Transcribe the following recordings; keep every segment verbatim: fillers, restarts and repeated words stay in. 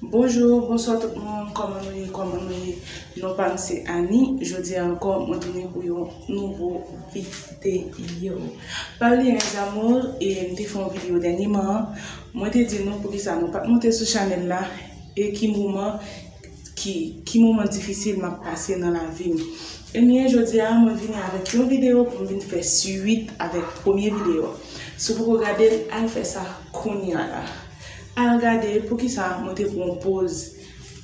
Bonjou, bonswa tout moun, kòman nou ye, kòman nou ye? Non pa m se Annie, jodi a ankò mwen tounen pou yon nouvo videyo. Pa bliye mes amours, e m te fè yon videyo dènyeman an, mwen te di nou poukisa mwen pa t monte sou chanèl la, e ki moman, ki, ki moman difisil m ap pase nan lavi m. Ebyen, jodi a mwen vini avèk yon videyo pou m vin fè swit avèk premye videyo. Si w poko gade l, al fè sa kounye a la. Al gade poukisa mwen te pran yon poz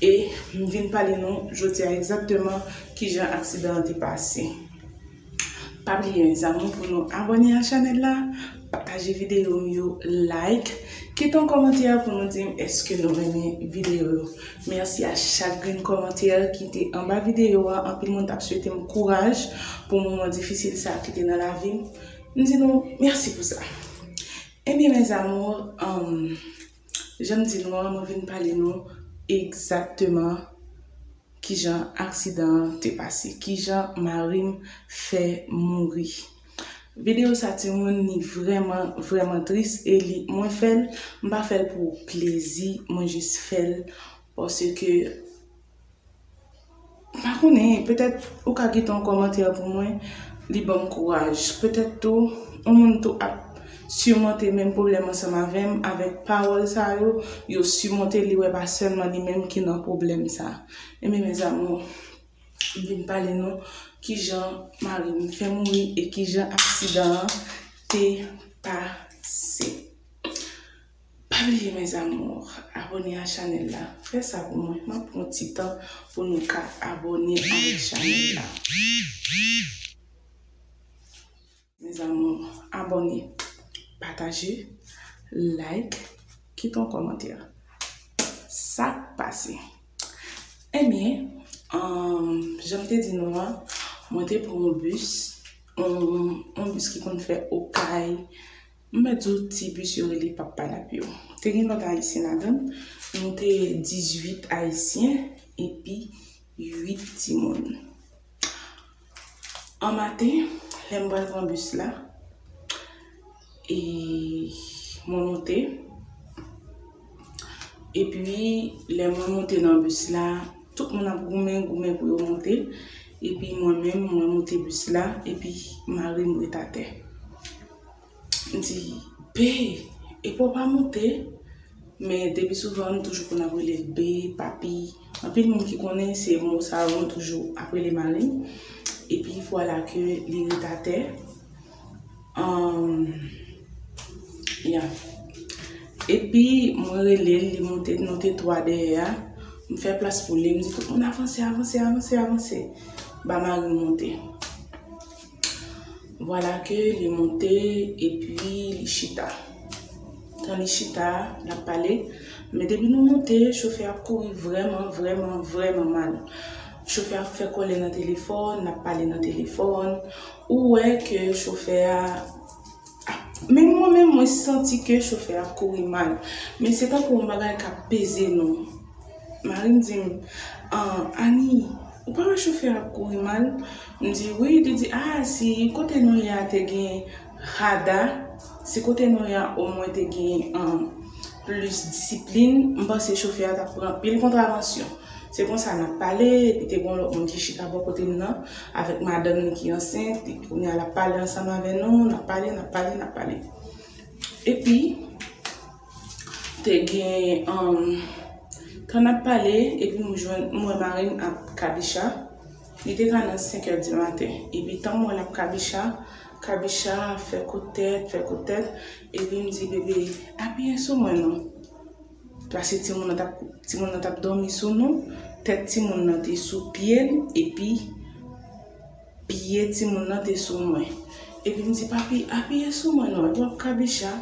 e m vin pale nou jodi a egzakteman kijan aksidan an te pase. Pa bliye mes amours pou nou abòne a chanèl la, pataje videyo m yo, like, kite yon kòmantè pou nou di m èske nou renmen videyo yo. Mèsi a chak grenn kòmantè ki te anba videyo a, anpil moun t ap swete m kouraj pou moman difisil sa ki te nan lavi m. M di nou mèsi pou sa. Ebyen mes amours, um, jan m di nou an, mwen vin pale nou egzakteman kijan aksidan an te pase, kijan mari m fè mouri. Videyo sa timoun li vrèman, vrèman tris e li, mwen fè l, m pa fè l pou plezi, mwen jis fè l paske m pa konnen, petèt ou ka kite yon kòmantè pou mwen, li ban m kouraj. Petèt tou, yon moun tou ap sirmonte menm pwoblèm ansanm avè m, avèk pawòl sa yo, yo sirmonte li, wè pa sèlman li menm ki nan pwoblèm sa. Ebyen mes amours, m vin pale nou kijan mari m fè mouri e kijan aksidan an te pase. Pa bliye mes amours, abòne a chanèl la. Fè sa pou mwen. M ap pran ti tan pou nou ka abòne avèk chanèl la. Mes amours, abòne, pataje, like, kite yon kòmantè. Sa k pase? Ebyen, um, jan m te di nou an, mwen te pran yon bis, yon, yon bis ki konn fè Okay. M mèt di w ti bis yo rele Pap Padap yo. Te gen lòt ayisyen ladan l. Nou te dizuit ayisyen epi uit timoun. An maten, lè m pral pran bis la, e mwen monte. Epi, lè mwen monte nan bis la, tout moun ap goumen, goumen pou yo monte. Epi mwen menm, mwen monte bis la, epi mari m ret atè. M di, "Be, epi w pa monte?" Men depi souvan, m toujou konn ap rele l be, papi. Anpil moun ki konnen se mo sa yo, m toujou ap rele mari m. Epi, vwala ke li ret atè. Ahn, ya. Epi, mwen rele l, li monte, nou te twa dèyè a. M fè plas pou li, m di tout moun, "Avanse, avanse, avanse, avanse." Ba mari m monte. Vwala ke li monte, epi li chita. Tan li chita, l ap pale. Men depi nou monte, chofè a ap kouri vrèman, vrèman, vrèman mal. Chofè a ap fè kòlè nan telefòn, l ap pale nan telefòn. Ou wè ke chofè a, a, menm mwen menm, mwen santi ke chofè a ap kouri mal. Men se tankou yon bagay k ap peze nou. Mari m di m, "Ah, Ani, ou pa wè chofè a ap kouri mal?" M di, "Wi." Li di, "Ah, si kote nou ye a te gen rada, si kote nou ye a omwen te gen, ah, plis disiplin, m panse chofè a t ap pran pil kontravansyon." Se konsa n ap pale, epi te gen yon lòt moun ki chita bò kote m nan, avèk madanm li ki ansent, epi kounye a l ap pale ansanm avè nou, n ap pale, n ap pale, n ap pale. Epi, te gen, um, tan n ap pale, epi m jwenn, m wè mari m ap kabicha. Li te ka nan senk è di maten. Epi, tan m wè l ap kabicha, kabicha fè kout tèt, fè kout tèt. Epi, m di, "Bebe, apiye sou mwen non." Paske timoun nan t ap, timoun nan t ap dòmi sou nou. Tèt timoun nan te sou pye l, epi pye timoun nan te sou mwen. Epi m di, "Papi, apiye sou mwen non, epi w ap kabicha."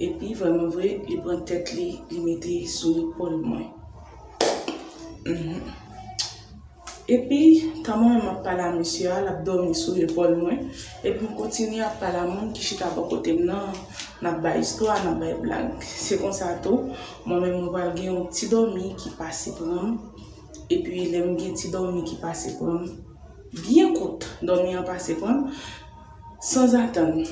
Epi vrèman vre, li pran tèt li, li mete sou epòl mwen. Mhm. Epi, tan mwen menm ap pale a mesye a, l ap dòmi sou epòl mwen. Epi m kontinye ap pale a moun ki chita bò kote m nan, n ap bay istwa, n ap bay blag. Se konsa tou, mwen menm mwen pral gen yon ti dòmi ki pase pran m. Epi lè m gen ti dòmi ki pase pran m, byen kout, dòmi an pase pran m, sanzatann.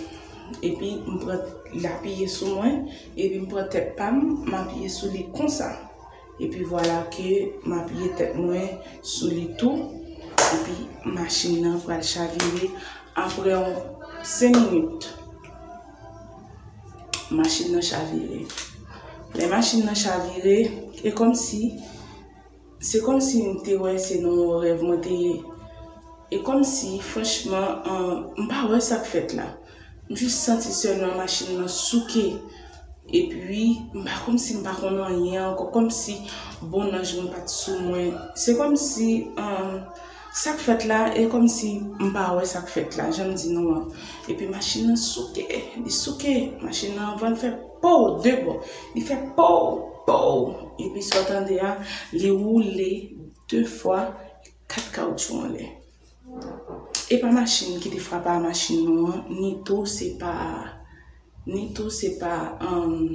Epi m pran, l apiye sou mwen, epi m pran tèt pa m, m apiye sou li konsa. Epi vwala ke m apiye tèt mwen sou li tou. Epi machin nan pral chavire apre yon senk minit. Machin nan chavire. Lè machin nan chavire, e kòmsi, se kòmsi m te wè se nan yon rèv mwen te ye. E kòmsi, franchman, an, m pa wè sa k fèt la. M jis santi sèlman machin nan souke. Epi, m pa, kòmsi m pa konn anyen ankò, kòmsi bon anj mwen pa t sou mwen. Se kòmsi, an, sa k fèt la, e kòmsi m pa wè sa k fèt la, jan m di nou an. Epi machin nan souke, li souke, machin nan anvan l fè pow de bò, li fè pow, pow. Epi sa w tande a, li woule de fwa, kat kawoutchou anlè. E pa machin ki te frape a machin nou an, ni tou se pa, ni tou se pa, um,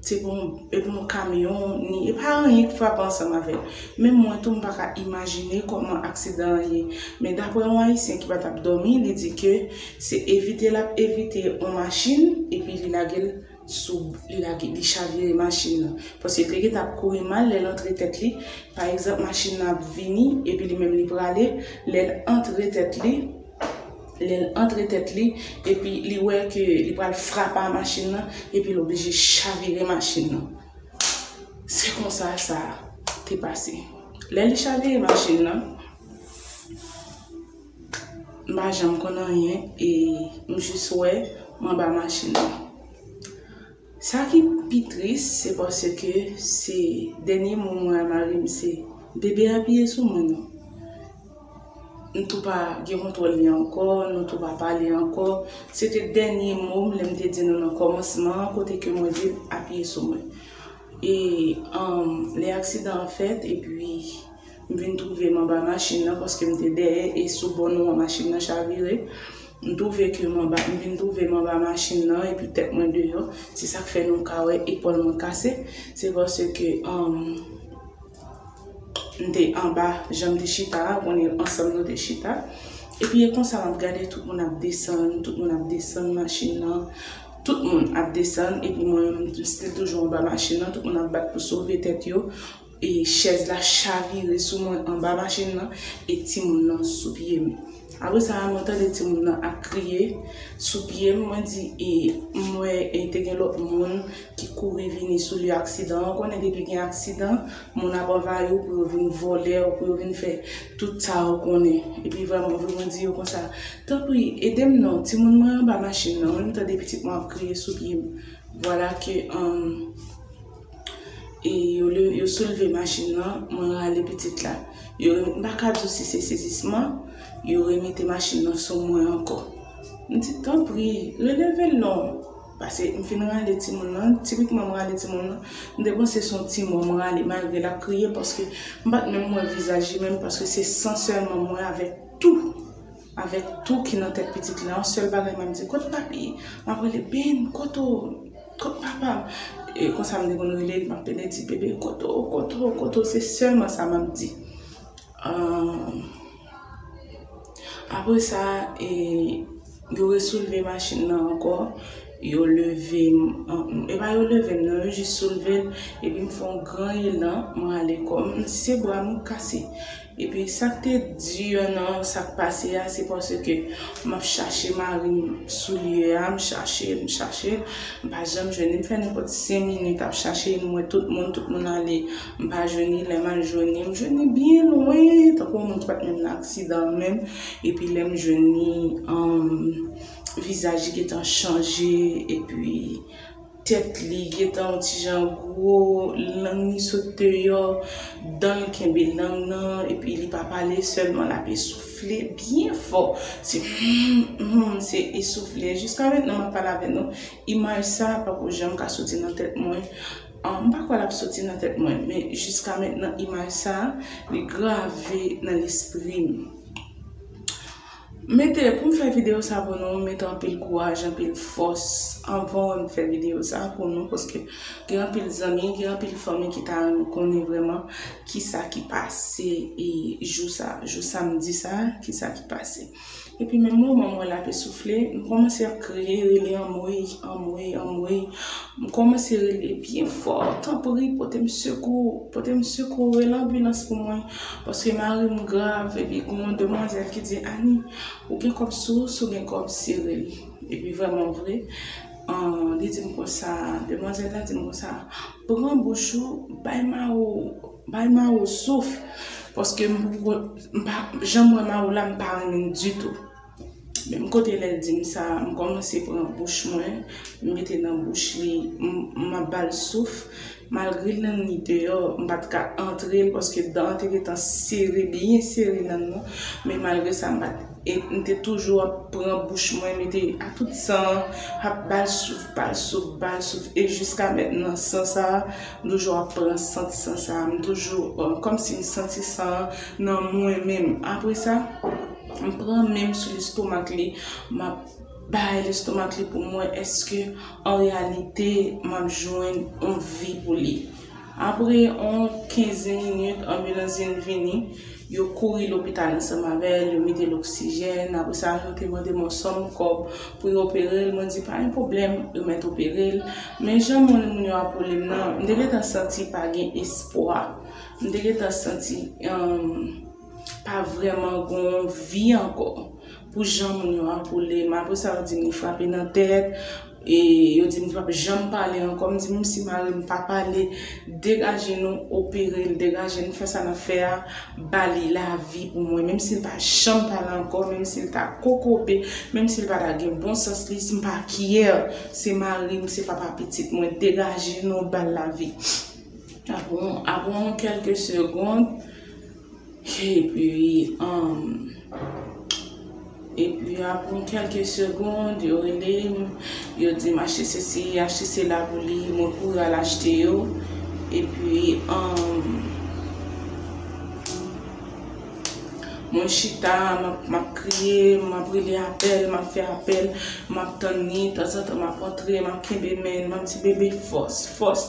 se pa yon, e pa yon kamyon, ni, e pa anyen ki frape ansanm avè l. Menm mwen tou, m pa ka imajine kòman aksidan an ye. Men daprè yon Ayisyen ki pa t ap dòmi, li di ke se evite l ap evite yon machin, epi li lage l sou, li lage, li chavire machin nan. Paske li te gentan ap kouri mal lè l antre tèt li. Pa egzanp, machin nan ap vini, epi li menm li prale, lè l antre tèt li, lè l antre tèt li, epi li wè ke li pral frape a machin nan, epi l oblije chavire machin nan. Se konsa sa te pase. Lè li chavire machin nan, m pa janm konn anyen, e m jis wè m anba machin nan. Sa ki pi tris, se paske se dènye mo mwen a mari m, se bebe apiye sou mwen non. M tou pa gen kontwòl li ankò, nou tou pa pale ankò. Se te dènye mo m, lè m te di nou nan kòmansman an, kote ke mwen di l apiye sou mwen. E, um, lè aksidan an fèt, epi m vin twouve m anba machin nan, paske m te dèyè, e sou bò nou an, machin nan chavire. M twouve ke m anba, m vin twouve m anba machin nan, epi tèt mwen deyò. Se sa k fè nou ka wè epòl mwen kase. Se paske, um, m te anba, jan m te chita a, konnen ansanm nou te chita. Epi e konsa m ap gade, tout moun ap desann, tout moun ap desann machin nan. Tout moun ap desann, epi mwen menm, m still toujou anba machin nan, tout moun ap bat pou sove tèt yo. E chèz la chavire sou mwen anba machin nan, e timoun nan sou pye m. Apre sa, mwen tande timoun nan ap kriye sou pye m, mwen di, e, m wè, e, te gen lòt moun ki kouri vini sou lye aksidan an. Ou konnen depi gen aksidan, moun ap anvayi w pou yo vin vòlè w, pou yo vin fè tout sa ou konnen. Epi vrèman vre, mwen di yo konsa, tanpri, ede m non, timoun mwen anba machin nan, wi, m tande pitit mwen ap kriye sou pye m. Vwala ke, um, e yo le-, yo soulve machin nan, mwen rale pitit la. Yo, m pa ka di w si se sezisman, yo remete machin nan sou mwen ankò. M di, tanpri, releve l non. Paske m fin rale timoun nan, tipikman m rale timoun nan, m te panse se yon ti mò m rale, malgre l ap kriye, paske m pa t menm wè vizaj li menm, paske se san sèlman m wè avèk tou. Avèk tou ki nan tèt pitit la, yon sèl bagay m ap di, kote papi? M ap rele, Ben, kote w? Kote papa m? E konsa m te konn rele l, m ap rele, di, bebe, kote w, kote w, kote w? Se sèlman sa m ap di. Ahn, apre sa, e, yo resoulve machin nan ankò, yo leve m, ahn, e pa yo leve m non, yo jis soulve l, epi m fè yon gran elan, mwen ale kò m, si se bra m, m kase. Epi sa k te di nan sa k pase a, se paske m ap chache mari m sou lye a, m chache, m chache, m pa janm jwenn li. M fè nenpòt senk minit ap chache, m wè tout moun, tout moun ale, m pa jwenn li. Lè m al jwenn li, m jwenn li byen lwen, tankou yon moun ki pa t menm nan aksidan an menm. Epi lè m jwenn li, um, vizaj li gentan chanje, epi tèt li gentan yon ti jan gwo, lang li sot deyò, dan l kenbe lang nan, epi li pa pale, sèlman l ap esoufle byen fò. Se hmm, hmm, se esoufle. Jiska mentnan, m ap pale avè nou, imaj sa a pako janm ka soti nan tèt mwen. Ah, m pa kwè l ap soti nan tèt mwen, men jiska mentnan, imaj sa a, li grave nan lespri m. Mete, pou m fè videyo sa pou nou, m mete anpil kouraj, anpil fòs anvan m fè videyo sa pou nou, paske gen anpil zanmi, gen anpil fanmi ki ta renmen konnen vrèman kisa ki pase e jou sa, jou samdi sa, kisa ki pase. Epi menm moman m wè l ape soufle, m kòmanse ap kriye, rele anmwey, anmwey, anmwey. M kòmanse rele byen fò, tanpri, pote m sekou, pote m sekou, rele anbilans pou mwen, paske mari m grav. Epi gen yon demwazèl ki di, Ani, ou gen kòb sou ou, si w gen kòb, sere l. Epi vrèman vre, an, li di m konsa, demwazèl la di m konsa, pran bouch ou, bay mawo, bay mawo souf. Paske m poko, m pa, jan m wè mawo la, m pa renmen l ditou. Menm kote lè l di m sa, m kòmanse pran bouch mwen, m mete nan bouch li, m, m ap ba l souf. Malgre lann li deyò, m pa t ka antre l paske dan an te gentan sere, byen sere lann nan. Men malgre sa, m pa t, e, m te toujou ap pran bouch mwen, mete a tout san an, ap ba l souf, ba l souf, ba l souf. E jiska mentnan, san sa a, m toujou ap pran sant san sa a. M toujou, e, kòmsi m santi san an nan mwen menm. Apre sa, m pran men m sou lestomak li, m ap bay lestomak li pou m wè èske an reyalite m ap jwenn yon vi pou li. Apre yon kenz minit, anbilans vin vini, yo kouri lopital ansanm avè l, yo mete l oksijèn. Apre sa, yo te mande m yon sòm kòb pou yo opere l. Mwen di, pa gen pwoblèm, yo mèt opere l. Men jan moun, moun yo ap rele m nan, m te gentan santi pa gen espwa. M te gentan santi, um, pa vrèman gen yon vi ankò. Pou jan moun yo ap rele m. Apre sa, yo di m li frape nan tèt. E yo di m li p ap janm pale ankò. M di, menm si mari m pa pale, degaje nou opere l, degaje n fè sa n ap fè a, ba li lavi pou mwen. Menm si l pa janm pale ankò, menm si l ta kokobe, menm si l pa ta gen bon sans li, si m pa kyè, se mari m, se papa pitit mwen, degaje nou ba l lavi. Apre, apre yon kèlke segond, epi, um, epi apre yon kèlke segond, yo rele m, yo di m achte sesi, achte sela pou li, mwen kouri al achte yo. Epi, um, mwen chita, m ap, m ap kriye, m ap rele apèl, m ap fè apèl, m ap tann li, tanzantan m ap antre, m ap kenbe men l, m ap di, bebe, fòs, fòs.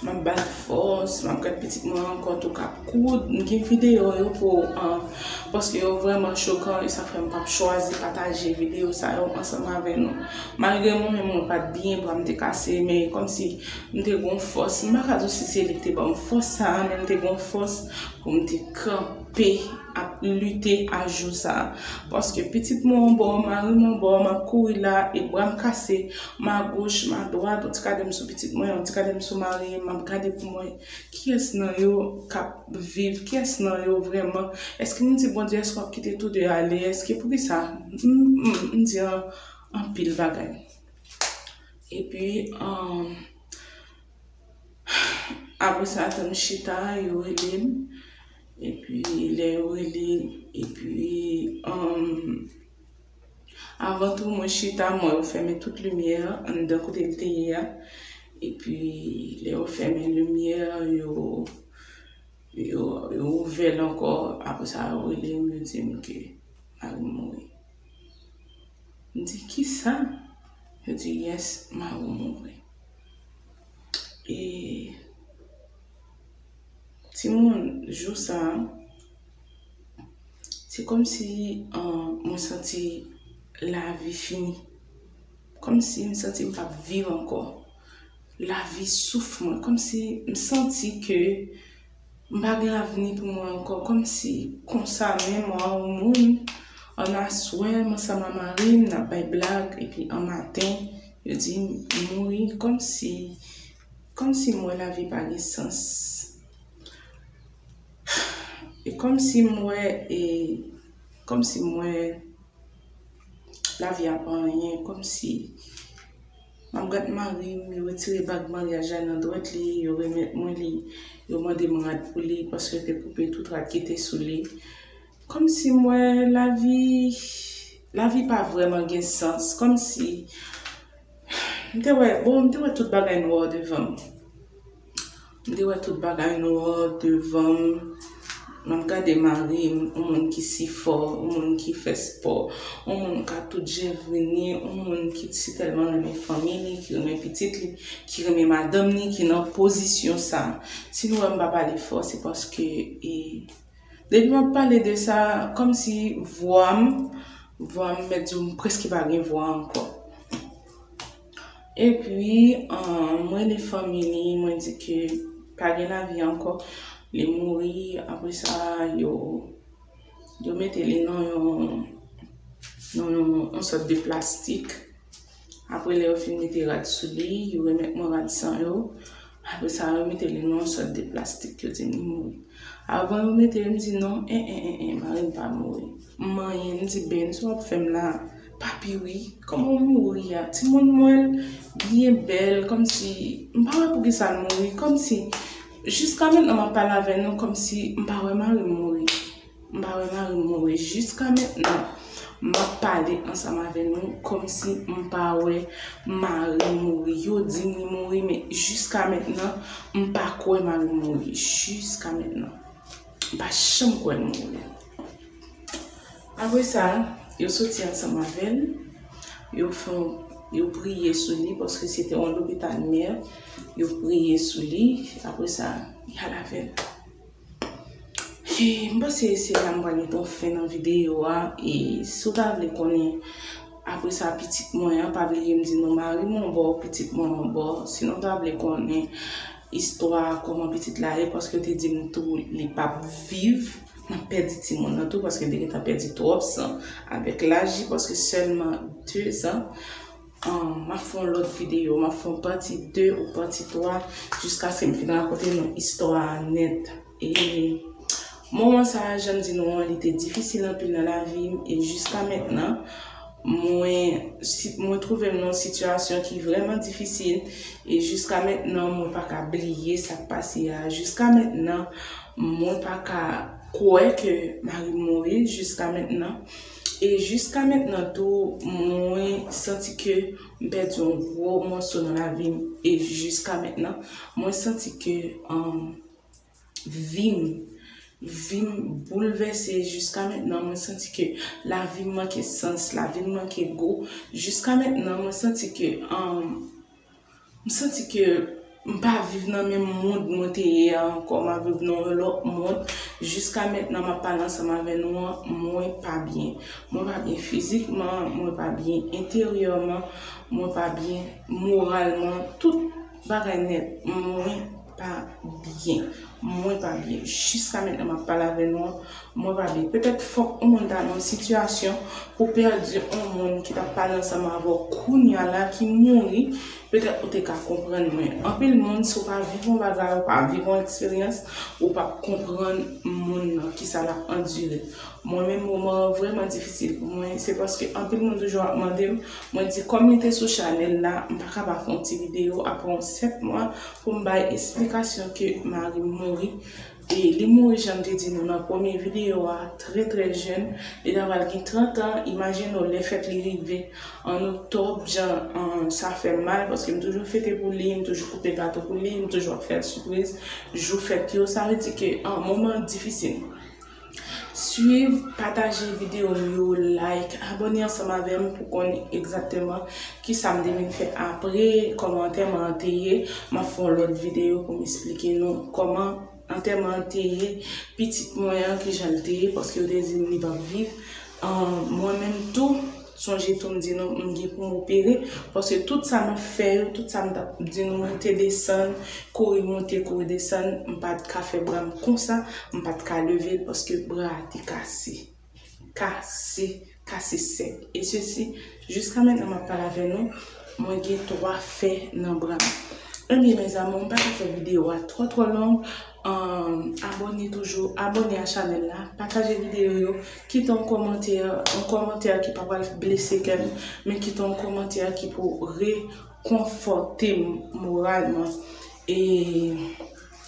M ap ba l fòs, m ap gad pitit mwen ankò tou k ap koud. M gen videyo yo pou, an, paske yo vrèman chokan, e sa fè m p ap chwazi pataje videyo sa yo ansanm avè nou. Malgre mwen menm mwen pa t byen, bra m te kase, men kòmsi m te gen yon fòs. M pa ka di w si se li ki te ban m fòs sa a, men m te gen yon fòs pou m te kanpe ap lite a jou sa a. Paske pitit mwen yon bò, mari m yon bò, m ap kouri la, e bra m kase, m agoch, m adwat, yon ti gade m sou pitit mwen, yon ti gade m sou mari m, m ap gade pou mwen, kiyès nan yo k ap viv, kiyès nan yo vrèman, èske m di, Bondye, èske w ap kite tou de ale, èske poukisa? M, m, m di an, anpil bagay. Epi, um, apre sa, tan m chita, yo rele m. Epi, lè yo rele m, epi, um, avan tou, mwen chita, mwen yo fèmen tout limyè anndan kote l te ye a. Epi, lè yo fèmen limyè, yo, yo, yo ouvè l ankò. Apre sa, yo rele m, yo di m ke mari m mouri. M di, kisa? Yo di, yes, mari w mouri. E, timoun, jou sa a, se kòmsi, an, mwen santi lavi fini. Kòmsi m santi m p ap viv ankò. Lavi souf mwen. Kòmsi m santi ke m pa gen avni pou mwen ankò. Kòmsi konsa menm, an, yon moun, an aswè, m ansanm a mari m, n ap bay blag, epi an maten, yo di m mouri. Kòmsi, kòmsi m wè lavi pa gen sans. E kòmsi m wè, e, kòmsi m wè lavi a pa anyen, kòmsi m ap gad mari m, yo retire bag maryaj la nan dwèt li, yo remèt mwen li, yo mande m rad pou li, paske yo te koupe tout rad ki te sou li. Kòmsi m wè lavi, lavi pa vrèman gen sans, kòmsi m te wè, bon, m te wè tout bagay nwa devan m. M te wè tout bagay nwa devan m. M ap gade mari m, yon moun ki si fò, yon moun ki fè spò, yon moun ka tout jan vini, yon moun ki si tèlman renmen fanmi li, ki renmen pitit li, ki renmen madanm li, ki nan pozisyon sa. Si nou wè m pa pale fò, se paske, e, depi m ap pale de sa, kòmsi vwa m, vwa m mèt di w m prèske pa gen vwa ankò. Epi, ahn, mwen li fanmi li, mwen di ke pa gen lavi ankò. Li mouri, apre sa, yo, yo mete li nan yon, nan yon, yon sòt de plastik. Apre lè yo fin mete rad sou li, yo remèt mwen rad san yo. Apre sa, yo mete li nan yon sòt de plastik, yo di m li mouri. Avan yo mete li, m di non, en, en, en, en, mari m pa mouri. M manyen, m di, Ben, sa w ap fè m la? Papi, wi, kòman w mouri a? Timoun mwen byen bèl, kòmsi, m pa wè poukisa l mouri, kòmsi, jiska mentnan m ap pale avè nou, kòmsi m pa wè mari m mouri. M pa wè mari m mouri. Jiska mentnan, m ap pale ansanm avè nou, kòmsi m pa wè mari m mouri. Yo di m li mouri, men jiska mentnan, m pa kwè mari m mouri. Jiska mentnan. M pa janm kwè l mouri. Apre sa, yo soti ansanm avè l, yo fè, yo priye sou li, paske se te yon lopital mè, yo priye sou li, apre sa, y al avè l. E, m panse se la m pral met yon fen nan videyo a, e si w ta vle konnen, apre sa, pitit mwen an, pa bliye m di nou mari m yon bò, pitit mwen yon bò, si nou ta vle konnen, istwa kòman pitit la ye, paske yo te di m tou li p ap viv. M ap pèdi timoun nan tou, paske m te gentan pèdi twòp san avèk laj li, paske sèlman de zan. Ahn, m ap fè yon lòt videyo, m ap fè yon pati de ou pati twa, jiskaske m fin rakonte nou istwa a nèt. E moman sa a, jan m di nou an, li te difisil anpil nan lavi m, e jiska mentnan, mwen, si, mwen twouve m nan yon sitiyasyon ki vrèman difisil, e jiska mentnan, mwen pa ka bliye sa k pase a. Jiska mentnan, mwen pa ka kwè ke mari m mouri, jiska mentnan. E jiska mentnan tou, mwen santi ke m pèdi yon gwo mòso nan lavi m. E jiska mentnan, mwen santi ke, um, vi m, vi m boulvèse. Jiska mentnan, mwen santi ke lavi m manke sans, lavi m manke gou. Jiska mentnan, mwen santi ke, um, m santi ke m pa viv nan menm mond mwen te ye a ankò, m ap viv nan yon lòt mond. Jiska mentnan, m ap pale ansanm avè nou an, mwen pa byen. Mwen pa byen fizikman, mwen pa byen enteryèman, mwen pa byen moralman, tout bagay nèt. Mwen pa byen. Mwen pa byen. Jiska mentnan, m ap pale avè nou an, mwen pa byen. Petèt fòk yon moun ta nan yon sitiyasyon pou pèdi yon moun ki t ap pale ansanm avè w kounye a la, ki mouri, petèt ou te ka konprann mwen. Anpil moun, si w pa viv yon bagay, ou pa viv yon eksperyans, ou p ap konprann moun nan, kisa l ap andire. Mwen menm, moman an vrèman difisil pou mwen. Se paske anpil moun toujou ap mande m, mwen di, kòm li te sou chanèl la, m pa ka pa fè yon ti videyo apre yon sèt mwa pou m bay esplikasyon ke mari m mouri. E li mouri, jan m te di nou nan premye videyo a, trè, trè jèn. Li ta pral gen trant an. Imajine w, lè fèt li rive an oktòb, jan, an, sa fè m mal, paske m toujou fete pou li, m toujou koupe gato pou li, m toujou ap fè l sipriz jou fèt yo. Sa vle di ke, an, moman an difisil. Swiv, pataje videyo m yo, like, abòne ansanm avè m pou konnen egzakteman kisa m te vin fè apre, kòman antèman an te ye. M ap fè yon lòt videyo pou m esplike nou kòman antèman an te ye. Pitit mwen an, kijan l te ye, paske yo te di m li p ap viv. Ahn, mwen menm tou, sonje tou m di nou, m gen pou m opere, paske tout sa m ap fè yo, tout sa m t ap di nou, monte desann, kouri monte, kouri desann, m pa t ka fè bra m konsa, m pa t ka leve l, paske bra a te kase. Kase, kase sèk. E sesi, jiska mentnan m ap pale avè nou, mwen gen twa fè nan bra m. Ebyen, mes amours, m pa ka fè videyo a twò, twò long. Ahn, abòne toujou, abòne a chanèl la, pataje videyo yo, kite yon kòmantè, yon kòmantè ki pa pral blese kè m, men kite yon kòmantè ki pou rekonfòte m moralman. E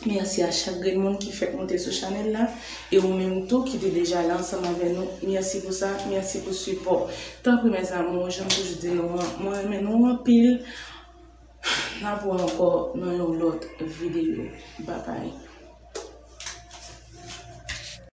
mèsi a chak grenn moun ki fèk monte sou chanèl la. E ou menm tou ki te deja la ansanm avè nou, mèsi pou sa, mèsi pou sipò. Tanpri, mes amours, jan m toujou di nou an, mwen renmen nou anpil. N ap wè ankò nan yon lòt videyo. Babay.